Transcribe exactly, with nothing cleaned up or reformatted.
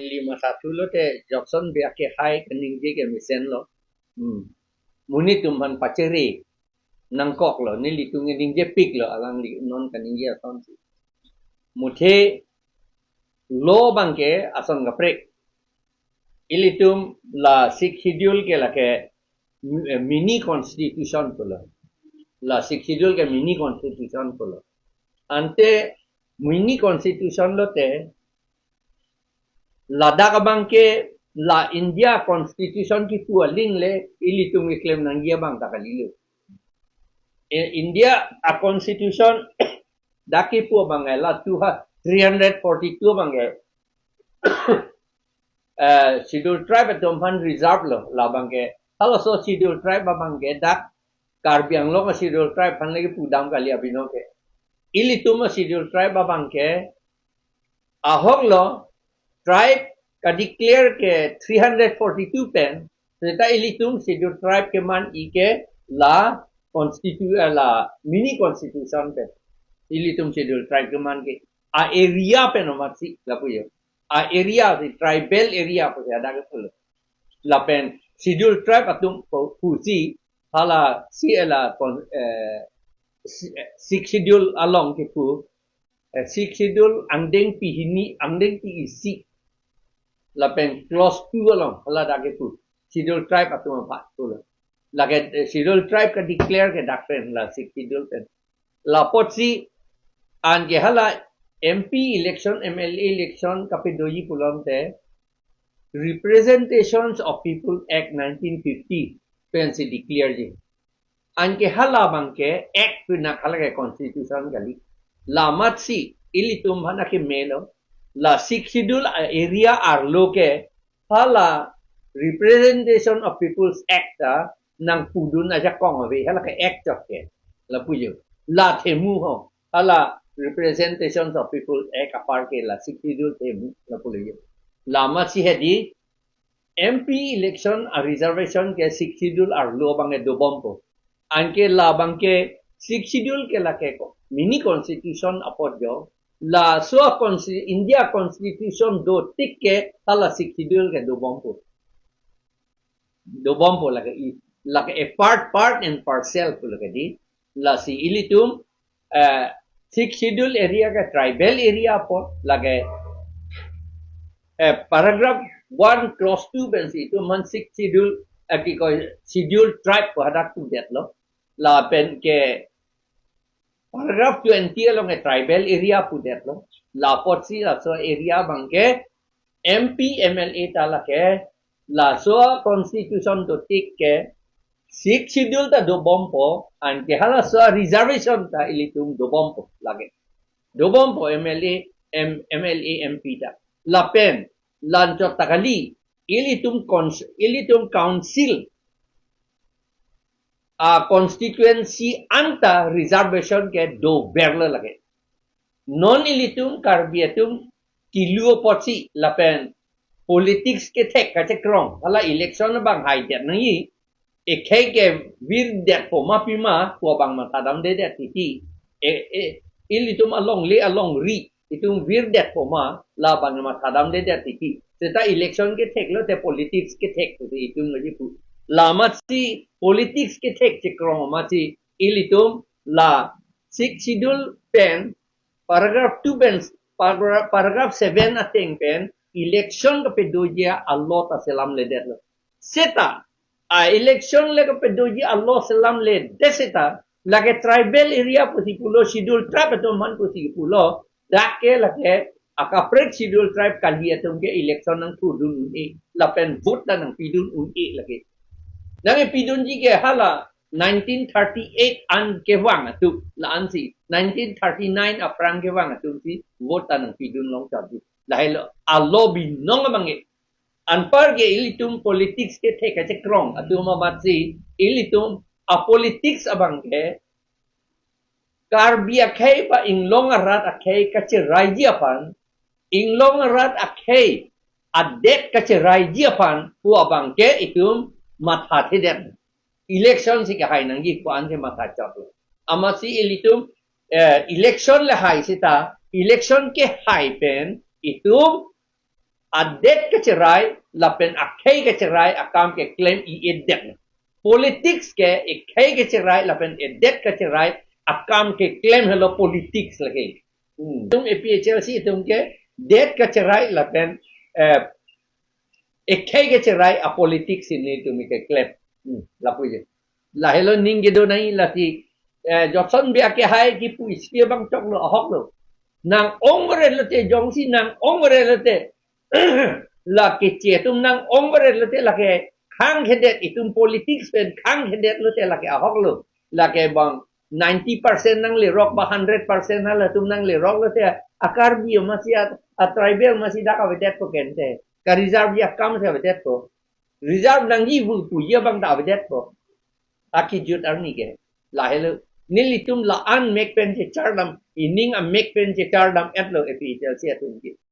Neli mathathu lote Johnson Bey akehai kaningje ke mesenlo. Hmm. Monit atum aphan pachere nangkoklo, nelitum ke ningjepiklo, alangli non kaningje asonsi. Muthe law abangke ason kaprek. Ilitum la Sixth Schedule ke lake mini constitution pulo. La Sixth Schedule ke mini constitution pulo. Ante mini constitution lote ladak abangke la India constitution kipu aling le ilitum keklem nangji abang ta kalilo. E, India a constitution dak kipu abangke la two, three hundred forty-two abangke eh, Schedule Tribe atum aphan reserve lo, labangke. Halaso Schedule Tribe abangke dak Karbi Anglong a Schedule Tribe aphan lagi pudam kali abino ke. Ilitum a Schedule Tribe abangke ahok lo, tribe kadeclare ke three hundred forty-two pen, seta ilitum Schedule Tribe keman-i ke la constitu-, eh, la mini constitution pen ilitum Schedule Tribe keman ke. A area pen amatsi lapu jo. A area si tribal area pusi hadak ke pulo. Lapen Schedule Tribe atum pu-, pusi halasi la kon-, eh, si-, eh, Sixth Schedule along kipu, eh, Sixth Schedule angdengpi hini, angdengpi isi. Lapen clause two along haladak kipu Schedule Tribe atum aphan pulo. Lake, eh, Schedule Tribe kadeclare ke dak pen, la Sixth Schedule pen. La apotsi anke hala M P election, M L A election kapedoji pulote Representations of People Act nineteen fifty pensi declare ji. Anke hala abangke act pu nang, halake constitution kali. La amatsi ilitum aphan akemelo, la Sixth Schedule a area arlo ke hala Representation of People's Act ta nangpudun ajakong ave, halake act chot ke. Lapu jo. La themu ho. Hala Representations of People's Act apar ke la Sixth Schedule themu, lapu jo. La amatsi hedi M P election a reservation ke Sixth Schedule arlo abangke dobompo. Anke labangke Sixth Schedule ke lake ko mini constitution apot jo. Laso a consti-, India constitution dotik ke hala Sixth Schedule ke dobompo. Dobompo lake i, lake a part, part and parcel pu lake di. Lasi ilitum, eh, Sixth Schedule area ke tribal area apot lake, eh, paragraph one clause two pensi itum aphan Sixth Schedule, eh, kiko, Schedule Tribe pu hadak pudetlo. Lapen ke paragraph twenty along ke tribal area pudetlo. La apotsi laso area abangke M P, M L A ta lake laso constitution dotik ke Sixth Schedule ta dobompo, anke halaso reservation ta ilitum dobompo lake. Dobompo M L A, M-, M L A, M P ta. Lapen la anchot ta kali, ilitum cons-, ilitum council a constituency anta reservation ke doverlo lake. Non ilitum Karbi atum kilu apotsi lapen politics kethek kachekrong, hala election abang haidet nangji, ekhei ke virdetpo ma pima pu abang mathadamdedet titi. E, e, ilitum alongle alongri itum virdetpo ma, labang mathadamdedet titi. Seta election kethek lote politics kethek pusi itum lagi pu. La amatsi politics kethek chekrong amatsi ilitum la Sixth Schedule pen paragraph two pen, paragraph, paragraph seven ateng pen election kapedoji a-law ta selamledetlo. Seta a election le kapedoji a-law selamledet seta lake tribal area pusi pulo, Schedule Tribe atum aphan pusi pulo, dak ke lake akaprek Schedule Tribe kali atum ke election nangthurdun un-e, lapen vote ta nangpidun un-e lake. Nangpidunji ke hala nineteen thirty-eight an kevang atum, la ansi nineteen thirty-nine aphrang kevang atumsi vote ta nangpidun longchotji. Lahelo a-law binong abang ke. Anpar ke ilitum politics kethek kachekrong atum amatsi ilitum a-politics abang ke Karbi akhei ba inglong arat akhei kacheraiji aphan, inglong arat akhei adet kacheraiji aphan pu abang ke itum mathathedet. Election si kehai nangji pu an ke mathachotlo. Amatsi ilitum, eh, election le hai seta, election kehai pen itum adet kacherai lapen akhei kacherai akam keklem i-edet. Politics ke ekhei kacherai lapen edet kacherai akam keklem helo politics lake. Hmm. Itum A P H L C atum ke det kacherai lapen, eh, ekhei kacherai a politics si nelitum keklem. Hmm, lapu je. Lahelo ning kedo nai lati, eh, Johnson Bey akehai kipu isi abang choklo, ahoklo. Nang-ong veret lote, jongsi nang-ong veret lote. Lake che atum nang-ong veret lote lake khangkhedet, itum politics pen khangkhedet lote lake ahoklo. Lake bang ninety percent nanglerok ba hundred percent halatum nanglerok lote a Karbi masi a, a tribal masi dak avedetpo kente. Ka reserve akam si avedetpo. Reserve nangji pu puji abang ta avedetpo. Akejut arni ke. Lahelo. Nelitum la-an mek pen chechardam, ining amek pen chechardam-etlo A P H L C atum ke.